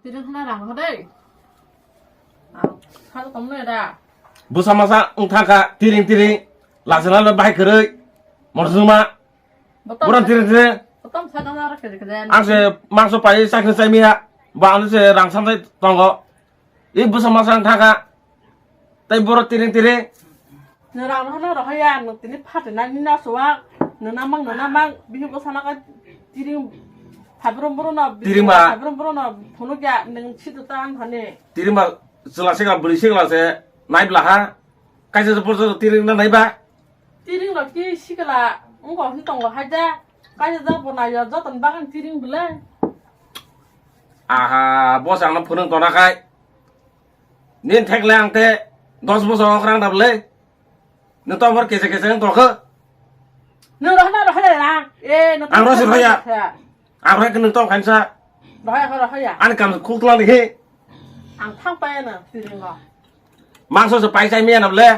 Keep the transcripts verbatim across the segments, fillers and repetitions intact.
Tini khna rang kha dei. Ang sal kom le da. Bwsa masa wng thang kha tiring tiring. Lachana le bahai kwrwi. Morsuma. Botom Buran sa-, tiring tiring. Botom sa dong aro kiri kiri. Ang se mangso pai sakni chai miya. Ba ang se rang samsai tongo. I bwsa masa wng thang kha. Tai borok tiring tiring. Nwrang no hano rohaya, nwng tini phatinani no suwak, nwna mang, nwna mang, bini bwsano khe tiring phabrum brum no, Tiring ma. Phabrum brum no phunukya, nwng sido ta ang thani. Tiring ma, chwla sikla, bwrwi sikla se, nai bla ha, kaisa se porso tiring na nai ba? Tiring rok ki sikla, wngkha hwn tongo hai da, kaisa jak bo nai ya, joto ni bagwi tiring bwle. Aha, boss ang no phunuk tona khai. Nini thek le ang te dos bosor okrang da bwle. Nwng to amor kese kese wng tongkha. Nwng rohna rohya na. Eh, nwng Ang rosi rohya. Rohya. Ang rohya ke nwng to khainsa. Rohya ko rohya. Ani kam khuk tlang dikhi. Ang thang pa na tiring go. Mangso se pai chai miya na bwle.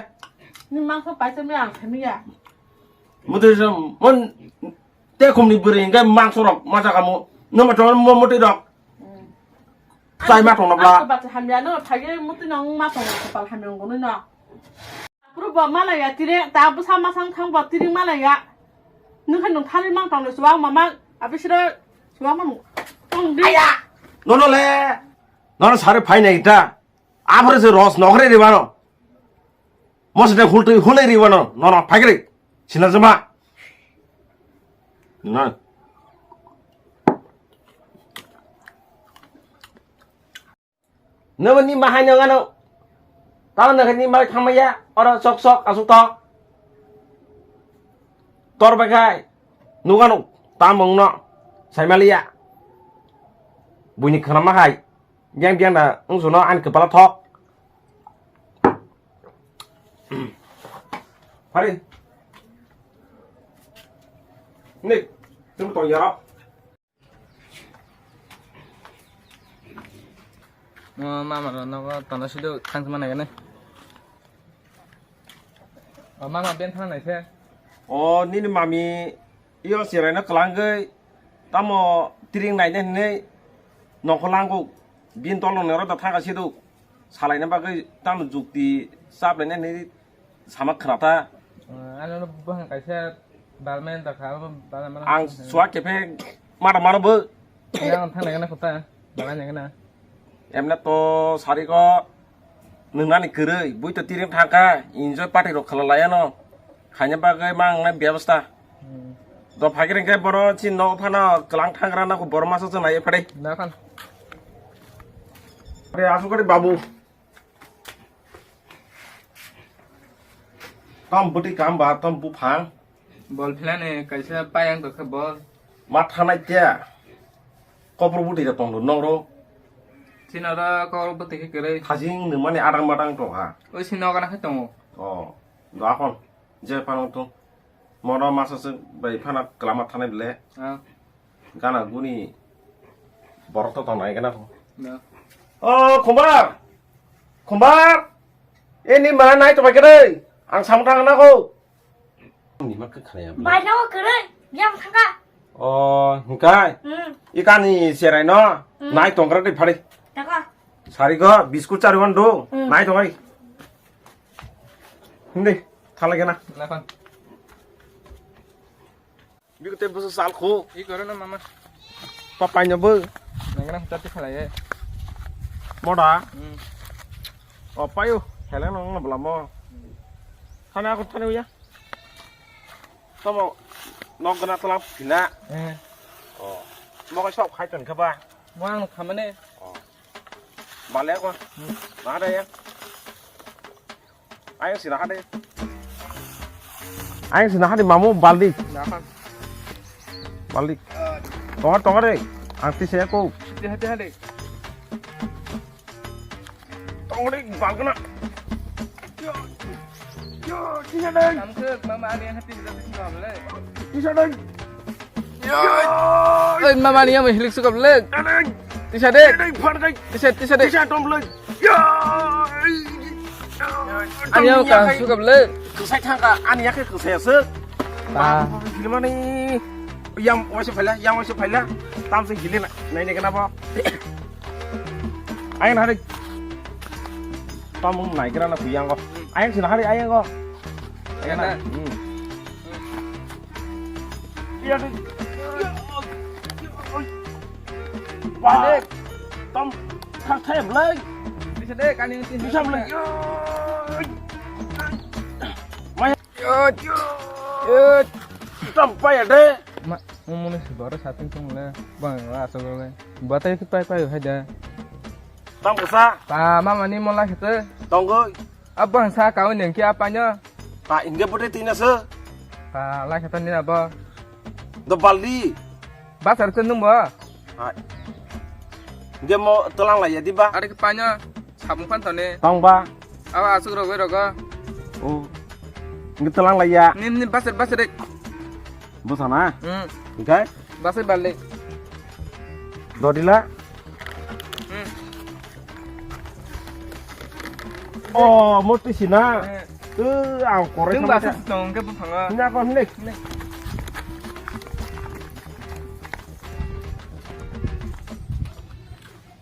Ni mangso pai chai miya ang thamiya. Mutu se mon Te khumni bwrwi hwnkhe mangso rok ma chakamo. Nwma chwng mo muti rok. Chai ma tongna bla. Ang bacha hamya no phage muti no ma tong kopal hamya ngoni no. Puru bo malaya tire ta bwsa masang thang bo tire malaya. Nwng khe nwng thali mang tong le suwang mama abisiro suwang mang tong di. Aya. Nono le. Nono sare phai nai ta. Aphre se ros nokre ri bano. Mosde hultwi hulai ri wano, nono phagri. Sina jama. Na. Nama ni mahai no ngano. Tao na ni mai thamaya, oro sok sok asuk to. Tor bagai. Nugano, tamung no. Saimaliya. Buini khana mahai. Biang biang da wngsuno ani kwpala thok. Phari. Nik, tum tong yaro. Mo mama ro nogo tono sido khang ma nai gane. O mama ben thang nai se. O nini mami iyo sirai no kwlangwi tamo tiring nai nai hinwi nongkho langkuk bini tolong nero da thangka siduk salaina bagwi tamo jukti chaplaina hinwi sama khna ta. Ano no buphang kaisa balmen da kha balmen. Ang suwa kephe mara mara bo. Yang thang nai gana kota balai nai gana. Emne to sari ko nwngnani kwrwi, bui to tiring thangkha, enjoy party rok khalalaiano, khaina bagwi ma wngnai bebasta. Hmm. Do phagir hwnkhe boro chini nogo phano kwlang thangra nokho boro masa chwng naiwi phadai. Nakhan. Re asukari babu. Tom bwtwi kam ba, tom buphang. Bol philani kaisa payang tokha bol. Ma thanai kya? Kopor bwtwi da tongdo noro. Sinoro kopor bwtwi khe kwrwi. Thajing nwngmani adang madang tongha. Oi sino gana khe tongo. O, do akhon je phano tong. Mono masa se bai phana kwlama thanai bele. Ah. Gana guni borok to tongnai gana ko. No. O, Khumbar! Khumbar! E ni ma nai to bai khe dei. Ang samung tang na ko. Ni ma khe khaya. Bai no kwrwi, yang thangka. O, hingkai. Hmm. Ikani serai no. Hmm. Nai tongkra dei phari. Taka. Sari go, biskut chari wan do. Hmm. Nai tongai. Hindi, thala gana. Nakhan. Biko te busu sal khu. I koro na mama. Papai no bo. Nangana hota te khalai. Moda. Hmm. O payo, heleng nang na belamo. Thana aku thana ya. Tamo nok gana tala phina. Eh. O. Mo ka sok khai ton kha ba. Mo ang khamane. O. Bale ko. Hmm. Ma da ya. Ayang sina hade. Ayang sina hade mamu baldi. Napan. Baldi. Tonga tonga de. Ang tise ko. Hade hade hade. Tonga de balkana. Yo, yo, tisa de. Samsuk mama ani hati hati sini bamle. Tisa de. Oi, mama ni yang hilik suka belek. Tisa de. Tisa, tisa de. Tisa, tisa de. Tisa tom belek. Ani yang ka suka belek. Kusai thangka, ani yang ke kusai asuk. Ah. Gimana ni? Yang masih pala, yang masih pala. Tam sing gilin, nai ni kenapa? Ayang hari. Tamung naigra na buyang ko. Ayang sini hari ayang ko. Ayang na. Hmm. Iya deh. Wah. Tam thak thai belai. Bisa deh, kan yang sini. Bisa belai. Mai. Yut. Yut. Tam paya deh. Ma, umuni si boro satin tong le. Bang, asal le. Batai ki pai pai hai da. Tam kasa. Pa, mama ni mola khete. Tonggo. Abang sa kau neng ki apa nyo? Ta ingge pute tina se. Ta lai kata ni abo. Do baldi. Basar se nung bo. Hai. Ingge mo telang lai ya di ba. Are ki panyo sabung pan tone. Tong ba. Awa asuk rogo rogo. Oh. Ingge telang lai ya. Nim nim basar basar dek. Bosana? Hmm. Ingkai? Basai balik. Dodila? Hmm. Oh, murti sina. Hmm. Tu ang korek. Tung sama basai siya. Tong ke bupanga. Ini apa nih? Nih.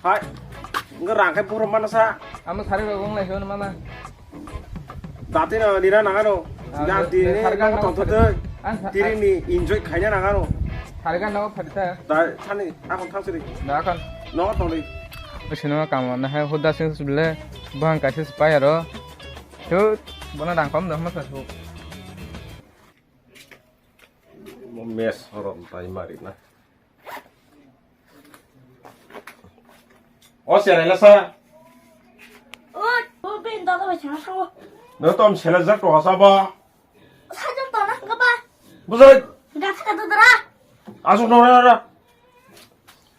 Hai. Ngerang kai pura mana sa? Ama sari bagong lai hon mama. Dati na dina nangano. Ah, dan le, dini le, sarga nang no tong phari-, tong. Ah, sa-, tiri ah. Ni enjoy khaina nangano. Sarga no pharita. Da sani akon thang siri. Da akon. No tong di. Sino kam na hai hoda sing sule. Bang kaise spy aro. Thu bona dang kom dong ma sa thu. Mo mes horom tai mari na. O serai la sa. O, o ben da da chang sa. No tom sela jak to sa ba. Sa jam to na ka ba. Buzai. Ga sa ka dra. Asuk no ra ra.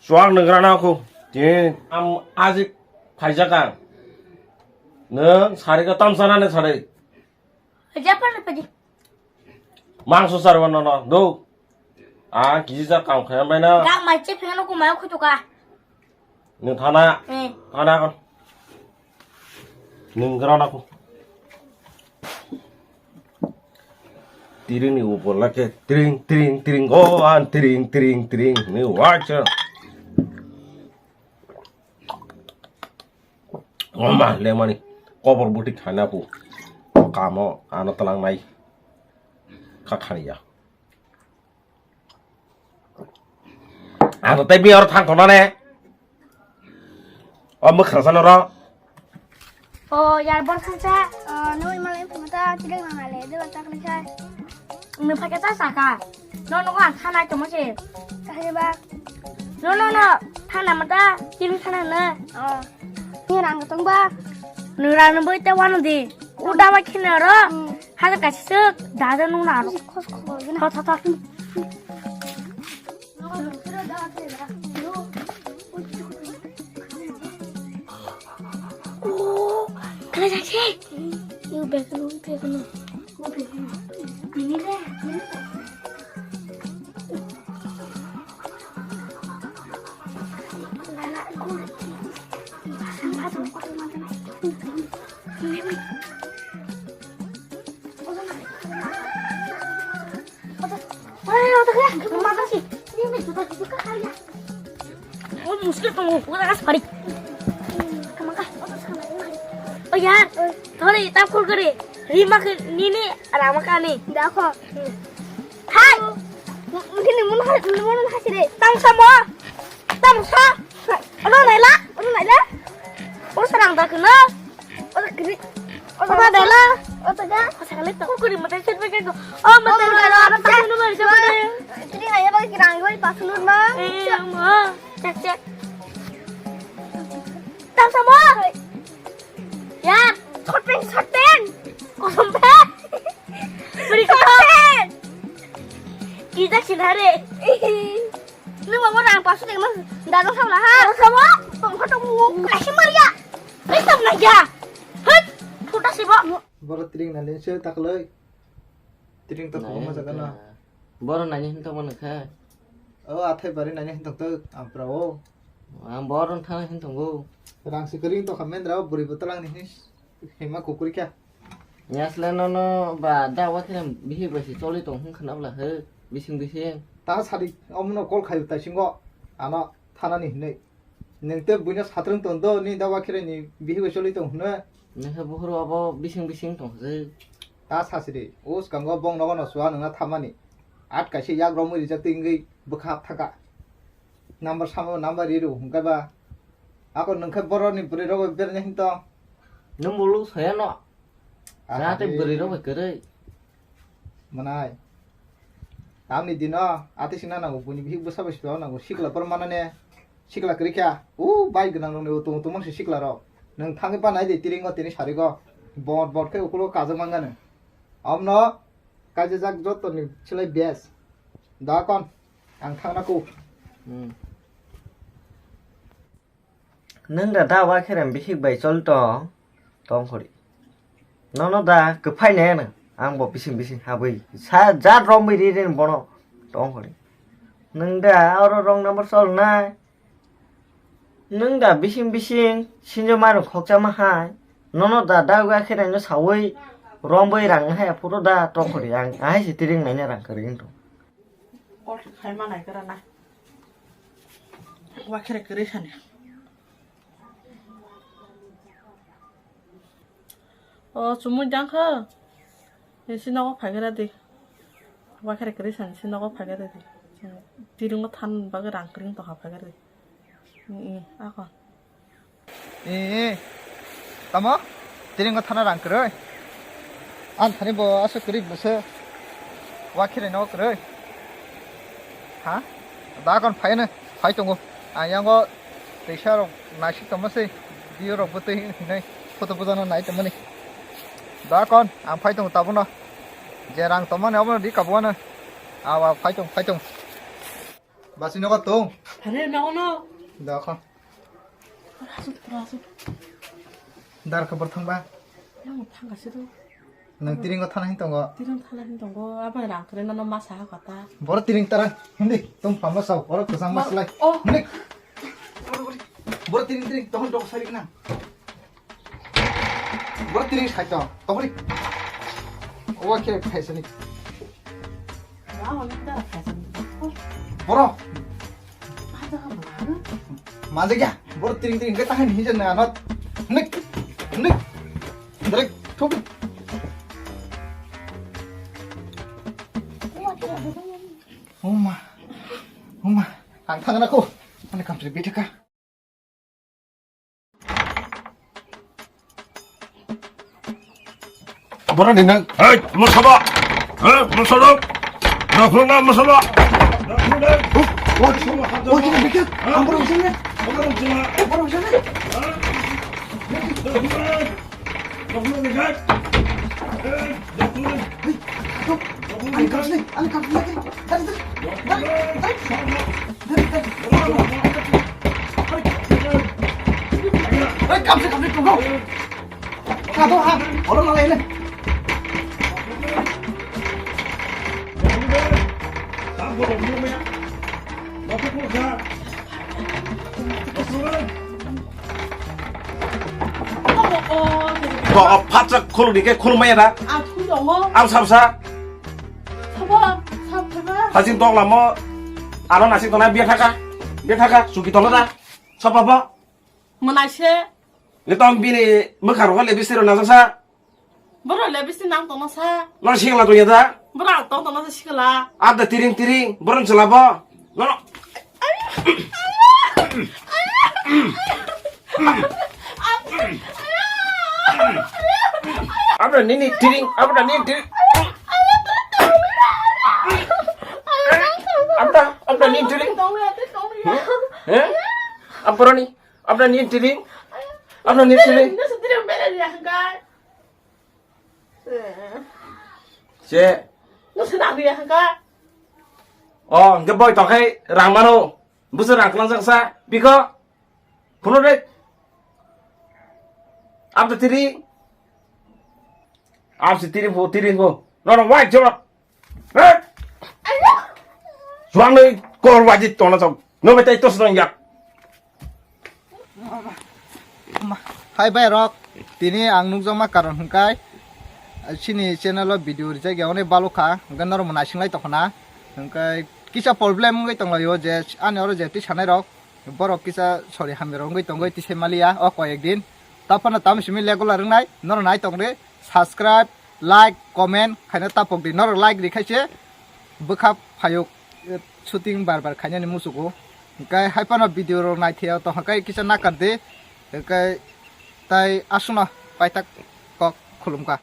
Suang nang ra na ko. Tin am azik phai jaka. Nang sari ka tam sana ne sari. Aja pa ne pa ji. Mangso sarwa no no do. A kiji sa kam khaya bai na. Ga mai che pheno ko mai khutuka. Nung thana. Eh. Thana kon. Nung gra na ko. Tiring ni upor lake tring tring tring go an tring tring tring ni wacha. Oma lemani kobor butik thana pu kamo ano talang nai kha khani ya. Ano tai bi aro thang thona ne. O mukha sana ro. O yar bor khansa. O noi malai phumata chilai mangale de bata khansa. Nung phaka ta saka. No no ang khana chomo se. Kahai ba. No no no. Khana mata chilai khana na. O. Ni rang tong ba. Nung rang no boi te wano di. Uda ba khina ro. Hmm. Hada kasisuk dada nung na ro. Khos khos gina. Tho tho tho. Oh, kena jaje. Yo, bag lu, bag lu. Ini deh. O muskil tongo, pura gas pari. O ya, thori tap khur kare. Rima ke nini rama kani. Dakho. Hai. Nini mun ha, mun ha sire. Tang samo. Tang sa. Ono naila, ono naila. O sarang da kena. Oda kiri. Oda dela. Oda ga. Oda kali to. Kukuri mata chet bagi ko. Oh mata ga. Apa tak minum aja mana? Jadi aja bagi kirang gue pas lu mah. Eh ma. Cek cek. Tam sama. Ya. Short pants, short pants. Kosong pants. Beri short pants. Kita sinare. Nung mama rang pasu deng mas dagang sama ha. Dagang sama? Tong kau tong mu kasih maria. Ini sama aja. Hei, putas sih bo. Boro tiring na lense takloi. Tiring to ko ma jaga na. Boro nanya hin tong mana kha? O athai bari nanya hin tong to ampra o. Ang boro thang hin tong go. Rang si kering to khamen rao buri botalang ni hin. Hima kukuri kya? Yasle nono ba da wa khe bihik bai se choli tong hwn khna bla he bising bising. Ta sadi omono call khayu tai singo ano thana ni hinwi. Nwng tei buino satrwng tong do, nini da Wakhirai ni bihik bai choli tong hwno. Nwng khe buphuru abo bising bising tong se. Ta sasiri, o swkango bong nogo no suwa nwngna thamani. At kaisa yak romwi rijak twi wngwi bwkha hap thaka. Number samo number riru hwnkhe ba. Ako nwng khe borok ni bwrwi rogo berni hinto. Nwng bulu saya no. Jate bwrwi rok bai kwrwi. Manai. Tamni dino ati sina nango, buini bihik bwsa bai sibao nango. Sikla por manane, sikla kwrwi kha. U bai gwnang rokni utung utung mangsi sikla rok. Nwng thangwi pa nai de tiringo tini sarigo. Bot bot khe ukulo kajak mangano. Omno kaijajak joto ni silai best. Da kon. Ang thangna ku. Hmm. Nwng da da Wakhirai bihik bai chol tong, tong khori. Nono da kwphai nai ano, ang bo bising bising habwi. Sa, jat romwi ri ri bono, tong khori. Nwng da oro wrong number chol nai. Nwng da bising bising, sinjo mano khokchama hai. Nono da da Wakhirai no sawi, romwi rang hai phuru da tong khori. Ang, ahai si tiring nai na rang kwrwi wng tong. Call khai ma nai kara na. Wakhirai kwrwi sani. O chumui dang kha. Isi nogo phai kara di. Wakhirai kwrwi sani si nogo phai kara di. Tiringo than bagwi rang kwrwi tong kha phai kara di. Ni, ni, ako. Ee, tamo? Tiringo thana rang kwrwi? Ang thani bo aswk kwrwi bwswk. Wakhirai no kwrwi. Ha? Da kon phai no, phai tongo. Ang yango teisa rok naisik tongma se. Biyo rok bo twi hinai photo bujana nai tongmani. Da kon, ang phai tongo tabukno. Je rang tongmani obono di kabuano. Awa phai tong, phai tong. Basi nogo tong. Phare nogo no. Da kon. Asuk, asuk. Dar khe bor thangba? Yang thangka se do. Nang tiringo thana hin tongo. Tiring thana hin tongo. Abo rang kre nono masa ha kata. Bor tiring tara. Hindi. Tum phamla sao. Oro kusang mas lai. Oh. Hindi. Bor tiring tiring. Tohon dok sari kena. Bor tiring sai to. Tohori. Owa khe phai sani. Boro. Maja kya? Boro tiring tiring ke tahan hinja na anot. Nik. Nik. Direct thuk. Uma. Uma. Ang thangna ko. Ani kamtri bitaka. Borok ni nang. Hei, mosaba. Hei, mosaba. Nakhung na mosaba. Nakhung na. Oh, oh, oh, oh, oh, oh, ang borok sini. Borok sini. Nakhung na. Nakhung na. Hei, nakhung na. Hei, nakhung na. Ani kapsni, ani kapsni lagi. Dari, dari, dari. Dari, dari. Hei, kapsni, kapsni, tunggu. Kado ha, oro nalai le. Bo phatsa khuludi khe khulmaya da. Ang sabsa. Hajing dok lamo. Ano nasing tongnai biya thaka. Biya thaka. Suki tongla da. Sapa bo. Mwnaise. Ni tong bini mwkhang rogo le bisiro najak sa. Boro le bisi nang tongma sa. No sikla tongya da. Boro tong tongma sa sikla. Ada tiring tiring. Boro chwla bo. No. Abra nini tiring. Abra nini tiring. Abra, abra nini tiring. Eh? Abra ni. Abra ni tiring. Abra ni tiring. Nasa tiring bere dia hangkai. Se. Nasa nak dia hangkai. Oh, hingke boi tokai rang mano. Busa rang kelang jaksa. Biko. Kuno dek. Abda tiring. Absi tiring po tiring po. Nono wai jorok. Hei! Suang noi kor waji tona chok. No betai tos don yak. Hai bai rok, tini ang nukjakma karon hwnkhe, chini channel o video rijak ya, onek balok kha, hwnkhe norok bo naising lai tongkha na, hwnkhe kisa problem wngwi tonglaio je ani oro je twi sanai rok, Borok kisa sori hamya rok wngwi tongwi tisai maliya o koyek din. Taphano tamo simi regular wngnai norok nai tongdi, subscribe, like, comment khaina tapok di. Norok like ri khaise bwkha phayuk, eh, shooting bar bar khainani muchugo. Hwnkhe hai phano video rok naithai tong hwnkhe kisa nakar di. Hwnkhe tai aswkno paithak kok khulumkha.